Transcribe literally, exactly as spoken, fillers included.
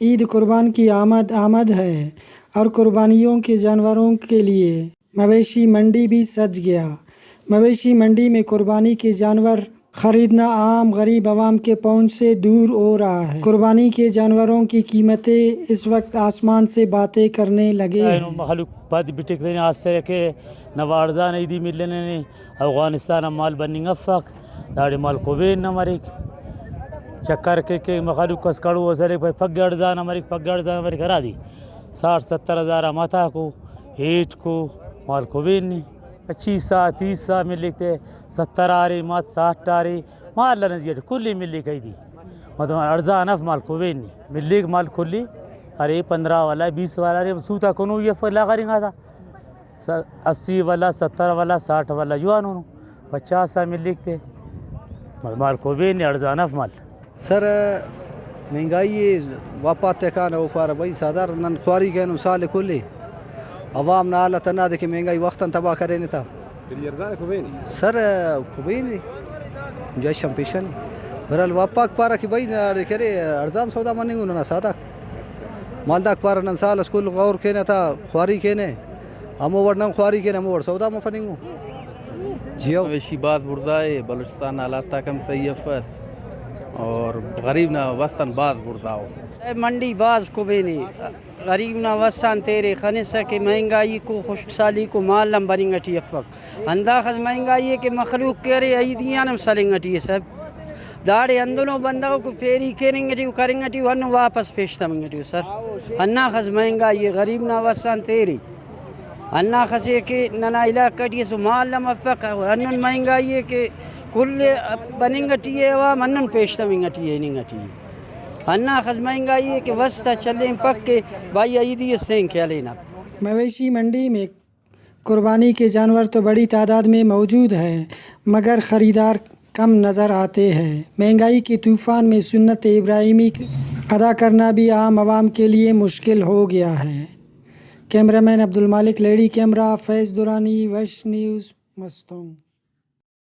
عید قربان کی آمد آمد ہے اور قربانیوں کے جانوروں کے لیے مویشی منڈی بھی سج گیا۔ مویشی منڈی میں قربانی کے جانور خریدنا عام غریب عوام کے پہنچ سے دور ہو رہا ہے۔ قربانی کے جانوروں کی قیمتیں اس وقت آسمان سے باتیں کرنے لگے ہیں۔ اینو مخلوق پد بٹک تینے آسرہ کہ نوا اڑزان ایدی ملنے نے۔ اوغانستان آن مال بننگ افک، داڑے مال کبین نا مریک۔ چکر کے کہ مخلوق اس کڑو اس ارے، بھئی پگہ اڑزان نا مریک، پگہ اڑزان نا مریک، ہرا دی ساٹھ ستر ہزار آ متاکو، ہیٹکو، مال کبین نے۔ پچیس آ، تیس آ ملیک تے، ستر آرے مت، ساٹھ آرے، مال لنزیٹ کلی ملیک ایدی۔ مطلب اڑزان اف مال کبین نے۔ ملیک مال کلی، ارے پندرہ والا، بیس والا ارے، سوتا کنوئی اف لاغرنگا تا۔ س-، اسی والا، ستر والا، ساٹھ والا جوانونو، پچاس آ ملیک تے۔ مال، مال کبین نے، اڑزان اف مال۔ سر، مہنگائی ءِ واپار تیکان او پارہ، بھئی سردار، نن خواری کرینن سال کل ءِ۔ عوام نا حالت ہندادے کہ مہنگائی وخت آن تباہ کرینے تا۔ پھر ارزان کبین؟ سر، کبین ءِ۔ گنجائش آن پیشن۔ بہرحال واپار پارہ کہ بھئی ننا اڑے کہ ارے، ارزان سودا مننگ او ننا ساداک۔ مالداک پارہ نن سال اس کل غور کینہ تا، خواری کینہ، ہمو وڑ نن خواری کینہ، ہمو وڑ سودا مفننگ او۔ جی ہو۔ مویشی بھاز بڑزا ءِ، بلوچستان نا حالات آک ہم صحیح افس اور غریب نا وس آن بھاز بڑزا ءُ۔ اے منڈی بھاز کبین ءِ، غریب نا وس آن تیرے، خنسہ کہ مہنگائی کو، خشک سالی کو، مال ہم بننگ ٹی افک۔ ہنداخس مہنگائی ءِ کہ مخلوق کہ ارے، عیدی آن ہم سلنگ ٹی ءِ سر۔ داڑے ہندنو بندغ کو پھیری کیننگ ٹی ءُ، کرنگ ٹی ءُ، ہندن واپس پیش تمنگ ٹی ءُ سر۔ ہنداخس مہنگائی ءِ، غریب نا وس آن تیرے۔ ہنداخس ءِ کہ ننا علاقہ ٹی اسہ مال ہم افک، ہندن مہنگائی ءِ کہ کل بننگ ٹی ءِ عوام، ہندن پیش تمنگ ٹی ءِ، ہننگ ٹی ءِ۔ ہنداخس مہنگائی ءِ کہ وس تا چلینپک کہ بھائی عیدی اس تین کہ ہلینک۔ مویشی منڈی میں قربانی کے جانور تو بڑی تعداد میں موجود ہیں، مگر خریدار کم نظر آتے ہیں۔ مہنگائی کے طوفان میں سنت ابراہیمی ادا کرنا بھی عام عوام کے لیے مشکل ہو گیا ہے۔ کیمرہ مین عبدالمالک لہڑی، کیمرہ فیض درانی، ویسٹ نیوز، مستونگ۔